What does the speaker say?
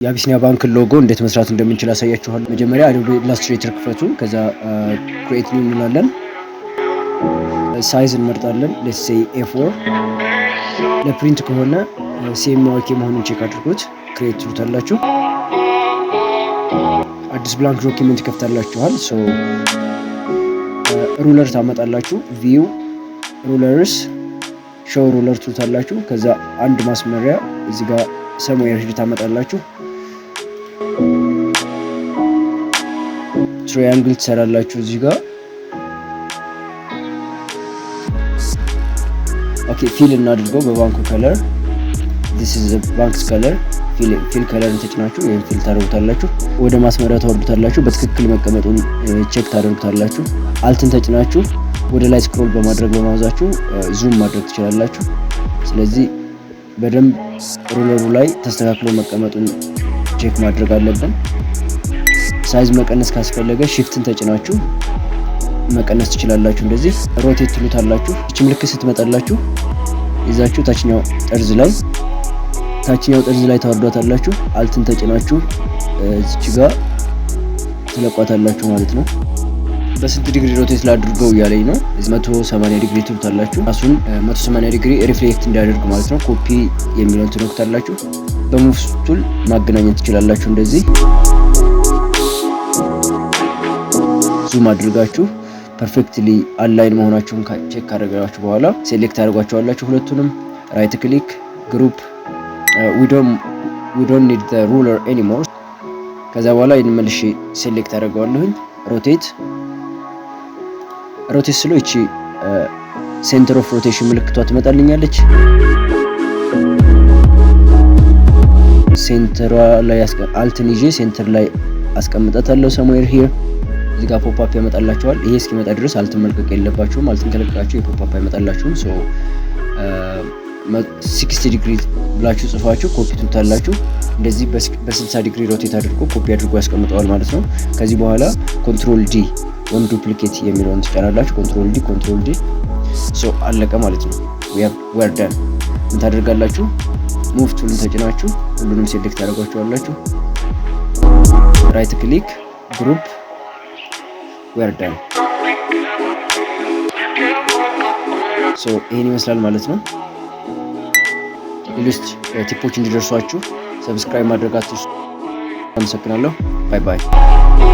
የአቢሲኒያ ባንክን ሎጎ እንዴት መስራት እንደምንችል አሳያችኋለሁ። መጀመሪያ Adobe Illustrator ክፈቱ። ከዛ create new እንላለን። Size እንመርጣለን። Let's say A4። ለ print ከሆነ CMYK መሆኑን check አድርጉት። Create ትሉታላችሁ። አዲስ blank document ይከፍታላችኋል። So ruler ታመጣላችሁ። View, rulers, show ruler ትሉታላችሁ። ከዛ አንድ ማስመሪያ እዚህ ጋር somewhere ሂድ ታመጣላችሁ። Triangle ትሰራላችሁ እዚህ ጋር። Okay, fill እናድርገው በባንኩ color። This is the bank's color። Fill color ን ተጭናችሁ ወይም fill ታደርጉታላችሁ። ወደ ማስመሪያ ታወርዱታላችሁ። በትክክል መቀመጡን check ታደርጉታላችሁ። Alt ን ተጭናችሁ ወደ ላይ scroll በማድረግ በ mouse ኣችሁ zoom ማድረግ ትችላላችሁ። ስለዚህ በደንብ ruler ኡ ላይ ተስተካክሎ መቀመጡን check ማድረግ አለብን። Size መቀነስ ካስፈለገ shift ን ተጭናችሁ መቀነስ ትችላላችሁ። እንደዚህ rotate ትሉታላችሁ። ይቺ ምልክት ስትመጣላችሁ ይዛችሁ ታችኛው ጠርዝ ላይ ታወርዷታላችሁ። Alt ን ተጭናችሁ እዚች ጋር ትለቋታላችሁ ማለት ነው። በስንት ዲግሪ rotate ላድርገው እያለኝ ነው። 180 ዲግሪ ትሉታላችሁ። ራሱን 180 ዲግሪ reflect እንዲያደርግ ማለት ነው። ኮፒ የሚለውን ትነኩታላችሁ። በ move tool ማገናኘት ትችላላችሁ። እንደዚህ zoom አድርጋችሁ perfectly align መሆናችሁን check ካደረጋችሁ በኋላ select ታደርጓቸዋላችሁ ሁለቱንም። Right click, group። We don't need the ruler anymore። ከዛ በኋላ ይህን መልሼ select አደርገዋለሁኝ። Rotate rotate ስለው ይቺ center of rotation ምልክቷ ትመጣልኛለች። Center ሯ ላይ Alt ን ይዤ center ላይ አስቀምጣታለሁ። Somewhere here እዚህ ጋር pop up ያመጣላችኋል። ይሄ እስኪመጣ ድረስ Alt ን መልቀቅ የለባችሁም። Alt ን ከለቀቃችሁ የ pop up አይመጣላችሁም። So 60 ዲግሪ ብላችሁ ጽፋችሁ ኮፒ ትሉታላችሁ። እንደዚህ በ60 ዲግሪ rotate አድርጎ ኮፒ አድርጎ ያስቀምጠዋል ማለት ነው። ከዚህ በኋላ Control D ወይም duplicate የሚለውን ትጫናላችሁ። Control D, Control D። So አለቀ ማለት ነው። We're done። ምን ታደርጋላችሁ? Move tool ን ተጭናችሁ ሁሉንም select ታደርጓቸዋላችሁ። Right click, group። We're done። So ይሄን ይመስላል ማለት ነው። ሌሎች tip ኦች እንዲደርሷችሁ subscribe ማድረግ አትርሱ። አመሰግናለሁ። Bye bye።